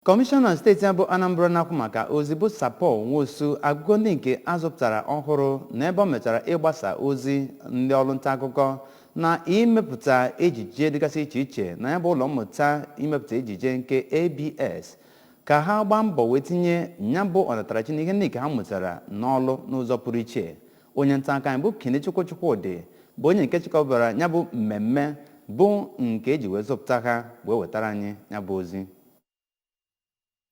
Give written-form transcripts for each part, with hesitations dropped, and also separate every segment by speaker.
Speaker 1: Kọmishọna steeti a bụ Anambra na-akwụ maka ozi, bụ Sir Paul Nwosu, agụgọ ndị nke azụpụtara ọhụrụ n'ebe ọ metara ịgbasa ozi, ndị ọrụ nta akụkọ na imepụta ejije dịgasị iche iche na ya bụ ụlọ mmụta imepụta ejije nke ABS, ka ha gbaa mbọ wee tinye ya bụ ọnatarachi na ihe ndị nke ha mụtara n'ọlụ n'ụzọ pụrụ iche. Onye nta akụkọ anyị bụ Kenechukwu Chukwudị bụ onye nke chịkọbara ya bụ mmemme, bụ nke eji wee zụpụta ha, wee wetara anyị ya bụ ozi.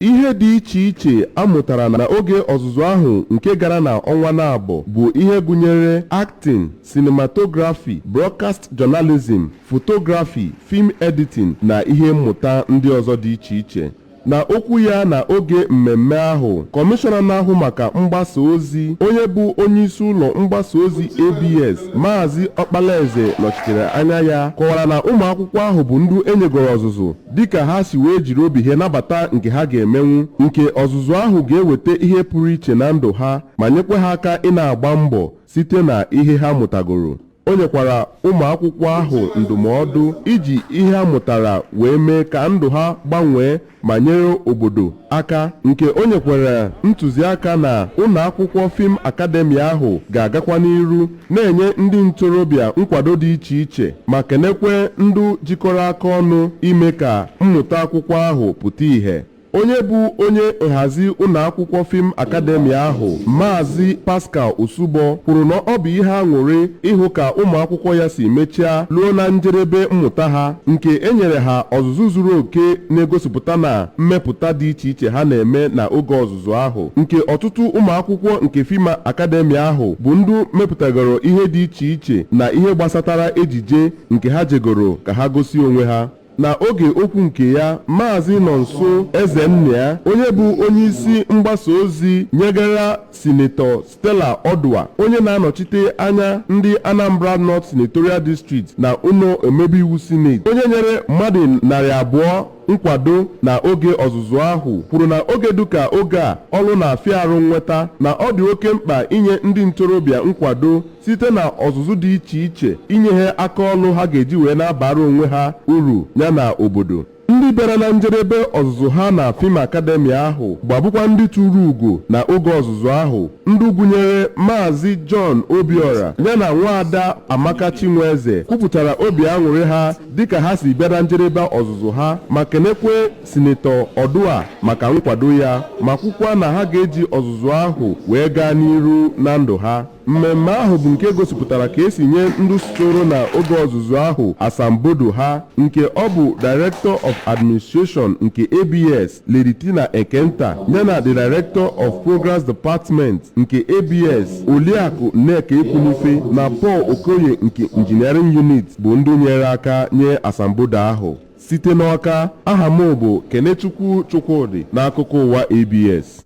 Speaker 2: Ihe dị iche iche a mụtara na oge ọzụzụ ahụ nke gara na ọnwa na-abụ bụ ihe gụnyere acting, cinematography, broadcast journalism, photography, film editing na ihe mmụta ndị ọzọ dị iche iche. Na okwu ya na oge mmemme ahụ, kọmishọna na-ahụ maka mgbasa ozi, onye bụ onyeisi ụlọ mgbasa ozi ABS, Maazị Ọkpalaeze nọchitere anya ya, kọwara na ụmụ akwụkwọ ahụ bụ ndị enyegoro ọzụzụ dịka ha si wee jiri obi ha nabata nke ha ga-emenwu, nke ọzụzụ ahụ ga-eweta ihe pụrụ iche na ndụ ha ma nyekwa ha aka ị na-agba mbọ site na ihe ha mụtagoro. O nyekwara ụmụ akwụkwọ ahụ ndụmọdụ iji ihe ha mụtara wee mee ka ndụ ha gbanwee ma nyere obodo aka, nke o nyekwara ntụziaka na ụlọ akwụkwọ Film Academy ahụ ga-agakwa n'iru na-enye ndị ntorobịa nkwado dị iche iche, ma kenekwe ndụ jikọrọ aka ọnụ ime ka mmụta akwụkwọ ahụ pụta ìhè. Onye bụ onye nhazi ụlọ akwụkwọ Film Academy ahụ, Maazị Pascal Osubo, kwuru na ọ bụ ihe aṅụrị ịhụ ka ụmụ akwụkwọ ya si mechaa luo na njedebe mmụta ha, nke e nyere ha ọzụzụ zuru oke na-egosipụta na mmepụta dị iche iche ha na-eme na oge ọzụzụ ahụ, nke ọtụtụ ụmụ akwụkwọ nke Film Academy ahụ bụ ndị mepụtagoro ihe dị iche iche na ihe gbasatara ejije nke ha jegoro ka ha gosi onwe ha. Na oge okwu nke ya, Maazị Nọnso Ezennịa, onye bụ onyeisi mgbasa ozi nyegara Sinetọ Stella Odua, onye na-anọchite anya ndị Anambra North Senatorial District na ụlọ omebe iwu Sineti, onye nyere mmadụ 200 nkwado na oge ọzụzụ ahụ, kwuru na oge dịka oge a ọrụ na-afịa arụ nweta, na ọ dị oke mkpa inye ndị ntorobịa nkwado site na ọzụzụ dị iche iche, inye ha aka ọlụ ha ga-eji wee na-abara onwe ha uru ya na obodo. Ndị bịara na njedebe ọzụzụ ha na Film Academy ahụ gbabụkwa ndị tụrụ ugo na oge ọzụzụ ahụ, ndị gụnyere Maazị John Obiora ya na nwaada Amaka Chinweze, kwupụtara obi aṅụrị ha dịka ha si bịa na njedebe ọzụzụ ha, ma kenekwe Sinetọ Odua maka nkwado ya, ma kwukwa na ha ga-eji ọzụzụ ahụ wee gaa n'iru na ndụ ha. Mmemme ahụ bụ nke gosipụtara ka esi nye ndị soro na oge ọzụzụ ahụ asambodo ha, nke ọ bụ Director of Administration nke ABS, Lady Tina Ekenta, yana the Director of Programs Department nke ABS, Oliakụ Nneka Ekwunife, na Paul Okoye nke Engineering Unit, bụ ndị nyere aka nye asambodo ahụ. Site n'Ọka, aha m bụ Kenechukwu Chukwudị, n'akụkọ ụwa ABS.